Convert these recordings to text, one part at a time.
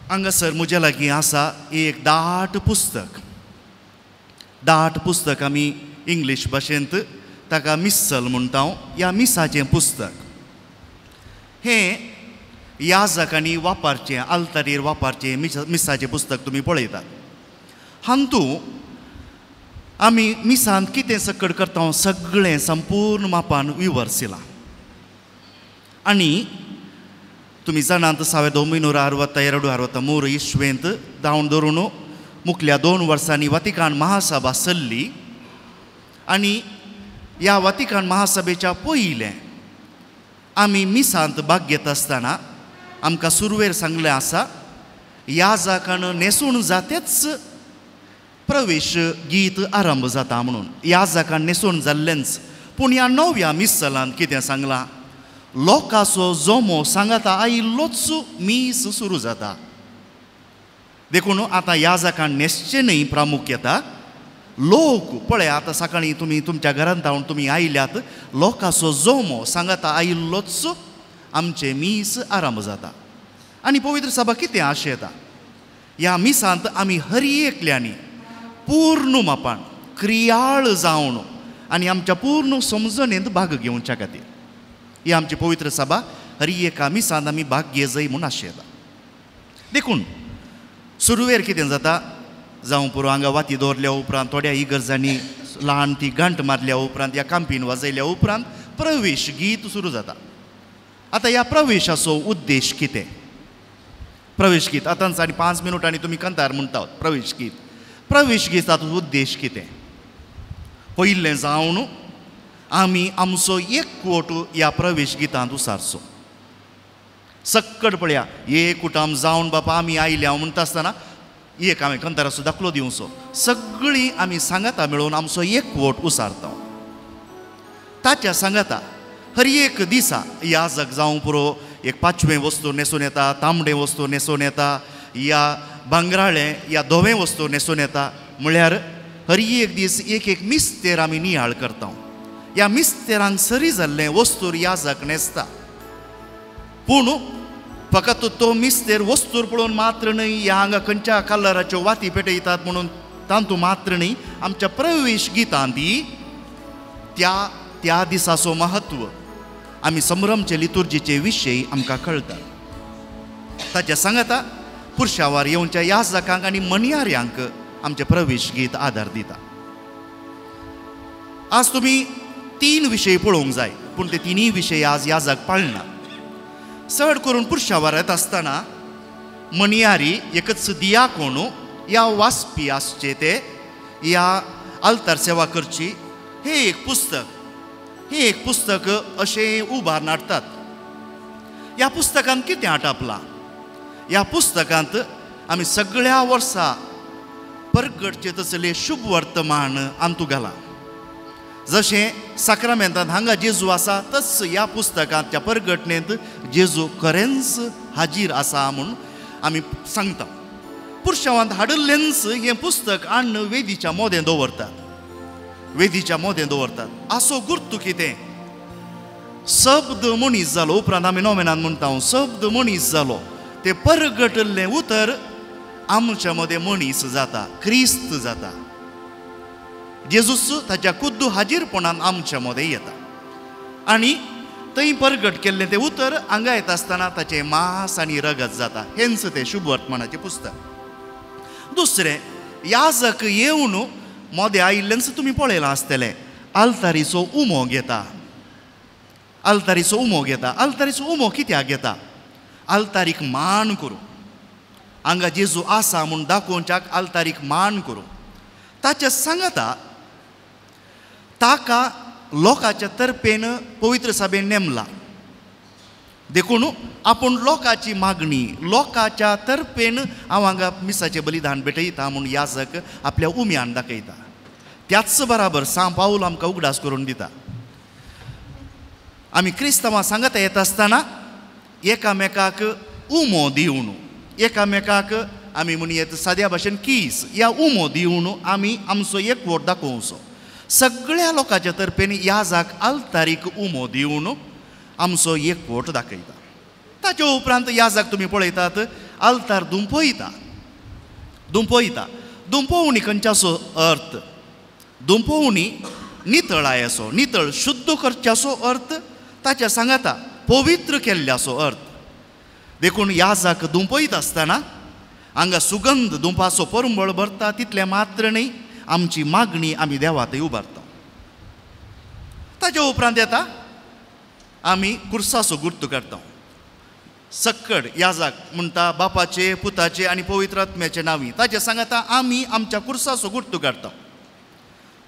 हांगासर म्हज्या लागीं आसा एक दाट पुस्तक. दाट पुस्तक आमी इंग्लीश भाशेंत ताका मिस्सल म्हणटा. ह्या मिसाचें पुस्तक हें याजकांनी वापरचें, आल्तारीर वापरचें मिसाचें पुस्तक तुमी पळयतात. हातूंत आमी मिसांत कितें सकड करता सगळें संपूर्ण मापान विवर्सिलां. आनी तुमी जाणात 1962 इस्वेंत धांवन धरून मुखल्या 2 वर्सांनी वातिकान महासभा सल्ली आनी ह्या वातिकान महासभेच्या पयलें आमी मिसांत भाग घेता आसतना आमकां सुरवेर सांगलें आसा, याजकान न्हेसून जातेच प्रवेश गीत आरंभ जाता म्हणून. याजकान न्हेसून जाल्लेंच. पूण ह्या नव्या मिसलांत कितें सांगलां, लोकांचो जमो सांगाता आयिल्लोच मीस सुरू जाता. देखून आतां याजकान न्हेसचें न्हय प्रामुख्यता. लोक पळय आतां सकाळीं तुमी तुमच्या घरांत धांवन तुमी आयल्यात, लोकांचो जमो सांगाता आयिल्लोच आमचें मीस आरंभ जाता. आनी पवित्र सभा कितें आशयता, ह्या मिसांत आमी हर एकल्यांनी पूर्ण मापान क्रियाळ जावन आनी आमच्या पूर्ण समजणेंत भाग घेवच्या खातीर ही आमची पवित्र सभा हर एका मिसांत आमी भाग घेजय म्हूण आशयता. देखून सुरवेर कितें जाता, जावं पुरो हांगा वाती दवरल्या उपरांत थोड्या इगर्जांनी ल्हान ती घांट मारल्या उपरांत ह्या कांपीन वाजयल्या उपरांत प्रवेश गीत सुरू जाता. आतां ह्या प्रवेशाचो उद्देश कितें? प्रवेश गीत आतांच आनी 5 मिनटांनी तुमी कंतार म्हणटा प्रवेश गीत. प्रवेश गीताचो उद्देश कितें? पयलें जावन आमी आमचो एकवट ह्या प्रवेश गितांत उसारचो. सक्कड पळया एकवटाम जावन बापा आमी आयल्या म्हणटा आसतना एक हांवें कंताराचो दाखलो दिवचो, सगळीं आमी सांगाता मेळोवन आमचो एकवट उसारता. ताच्या सांगाता हर एक दिसा याजक जावं पुरो एक पांचवें वस्तू न्हेसून येता, तांबडें वस्तू न्हेसून येता, या भांगराळें या धवें वस्तू न्हेसून येता. म्हळ्यार हर एक दीस एक एक मिस्तेर आमी नियाळ करता. ह्या मिस्तेरांक सरी जाल्लें वस्तूर याजक न्हेसता. पूण फकत तो मिस्तेर वस्तूर पळोवन मात्र न्हय, ह्या हांगा खंयच्या कलराच्यो वाती पेटयतात म्हणून तातूंत मात्र न्हय, आमच्या प्रवेश गितांत त्या त्या दिसाचो महत्व आमी संभ्रमचे लितुर्जीचे विशय आमकां कळटा. ताच्या सांगाता पुरशावार येवच्या याजकांक आनी मणयाऱ्यांक आमचें प्रवेश गीत आदार दिता. आज तुमी 3 विशय पळोवंक जाय, पूण ते 3 विशय आज याजक पाळना. चड करून पुरशावार येता आसतना मणयारी एकच दियाकोणू या वाचपी आसचे ते या आल्तार सेवा करची हे एक पुस्तक, हें एक पुस्तक अशें उबार नाडटात. ह्या पुस्तकांत कितें आटापलां? ह्या पुस्तकांत आमी सगळ्या वर्सा परगटचे तसले शुभ वर्तमान आमतू घालां. जशें साक्रामेंतांत हांगा जेजू आसा तस ह्या पुस्तकांत त्या परगटणेंत जेजू खरेंच हाजीर आसा म्हूण आमी सांगता. पुरशावांत हाडिल्लेंच हें पुस्तक हाडून वेदीच्या मोदें दवरतात, वेदीच्या मोदें दवरतात. आसो गुर्तू कितें? शब्द मनीस जालो. उपरांत आमी नोवेनान म्हणटा शब्द मनीस जालो. ते परगटिल्लें उतर आमच्या मदें मनीस जाता, क्रिस्त जाता. जेजूस ताच्या खुद्द हाजीरपणान आमच्या मदें येता आनी थंय परगट केल्लें तें उतर हांगा येता आसतना ताचें मांस आनी रगत जाता. हेंच तें शुभ वर्तमानाचें पुस्तक. दुसरें, याजक येवन मोदें आयिल्लेंच तुमी पळयलां आसतलें, आल्तारीचो उमो घेता, आल्तारीचो उमो घेता. आल्तारीचो उमो कित्याक घेता? आल्तारीक मान करूं, हांगा जेजू आसा म्हूण दाखोवच्याक आल्तारीक मान करूं. ताच्या सांगाता ताका लोकांच्या तर्फेन पवित्र सभेन नेमला. देखून आपूण लोकांची मागणी लोकांच्या तर्फेन हांव हांगा मिसाचें बलिदान भेटयता म्हूण याजक आपल्या उम्यान दाखयता. त्याच बराबर सांव पावल आमकां उगडास करून दिता, आमी क्रिस्तांवां सांगाता येता आसतना एकामेकाक उमो दिवन, एकामेकाक आमी म्हणयेत साद्या भाशेन कीस या उमो दिवन आमी आमचो एकवट दाखोवचो. सगळ्या लोकांच्या तर्फेन याजाक आल्तारीक उमो दिवन आमचो एकवट दाखयता. ताच्या उपरांत याजाक तुमी पळयतात आल्तार दुंपयता दुंपयता. दुंपोवणी खंयच्याचो अर्थ? दुंपोवणी नितळायेचो, नितळ शुद्ध करच्याचो अर्थ, ताच्या सांगाता पवित्र केल्ल्याचो अर्थ. देखून याजाक दुंपयत आसतना हांगा सुगंध दुंपाचो परंबळ भरता, तितलें मात्र न्ही आमची मागणी आमी देवा थंय उबारता. ताच्या उपरांत येता आमी कुर्साचो गुर्तू काडटा. सक्कड याजाक म्हणटा बापाचे पुताचे आनी पवित्र आत्म्याचे नांवी. ताचे सांगाता आमी आमच्या कुर्साचो गुर्तू काडटा.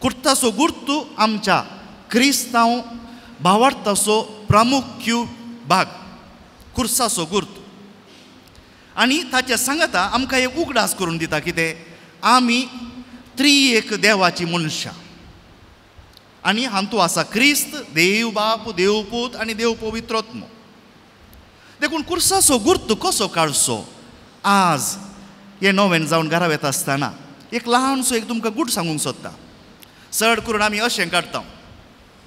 कुर्ताचो गुर्तू आमच्या क्रिस्तांव भावार्थाचो प्रामुख्य भाग, कुर्साचो गुर्तू. आनी ताच्या सांगाता आमकां एक उगडास करून दिता कितें आमी त्रिएक देवाची मनशां आनी हातूंत आसा क्रिस्त, देव बाप, देव पूत आनी देव पवित्र आत्मो. देखून कुर्साचो गुर्तू कसो काडचो? आज हें नवें जावन घरा वता आसतना एक ल्हानसो एक तुमकां गूट सांगूंक सोदता. चड करून आमी अशें काडटा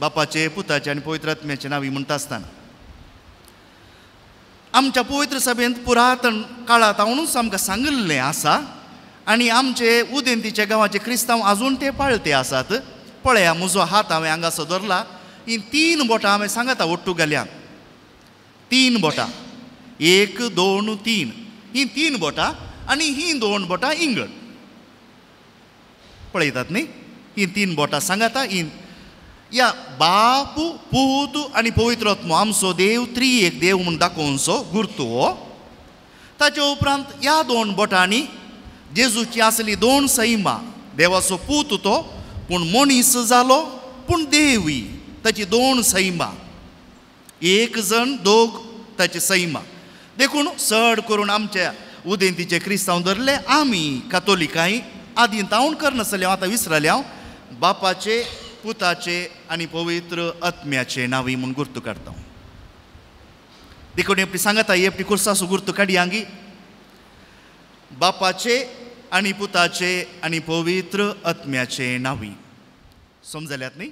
बापाचे पुताचे आनी पवित्र आत्म्याचे नांवी म्हणटा आसतना आमच्या पवित्र सभेंत पुरातन काळांत हांवूच आमकां सांगिल्लें आसा आनी आमचे उदेंतीच्या गांवाचे क्रिस्तांव आजून ते पाळते आसात. पळया म्हजो हात हांवें हांगासो धरला, ही तीन बोटां हांवें सांगता ओट्टू घाल्या, तीन बोटां, 1 2 3, ही तीन बोटां आनी ही दोन बोटां इंगळ पळयतात न्ही. ही तीन बोटां सांगता ही या बाप पूत आनी पवित्र आत्मो आमचो देव त्रिएक देव म्हूण दाखोवचो गुर्तू हो. ताचे उपरांत ह्या दोन बोटांनी जेजूची आसली दोन सैमां, देवाचो पूत तो पूण मनीस जालो पूण देवूय, ताची दोन सैमां, एक जण दोग ताची सैमां. देखून चड करून आमच्या उदेंतीचे क्रिस्तांव धरले आमी कातोलिकांय आदीं तावन करनासले, आतां विसरले हांव, बापाचे पुताचे आनी पवित्र आत्म्याचे नांवी म्हूण गुर्तू काडटा. देखून एकटी सांगता एकटी कुर्साचो गुर्तू काडयांगी बापाचे आनी पुताचे आनी पवित्र आत्म्याचे नांवी. समजल्यात न्ही?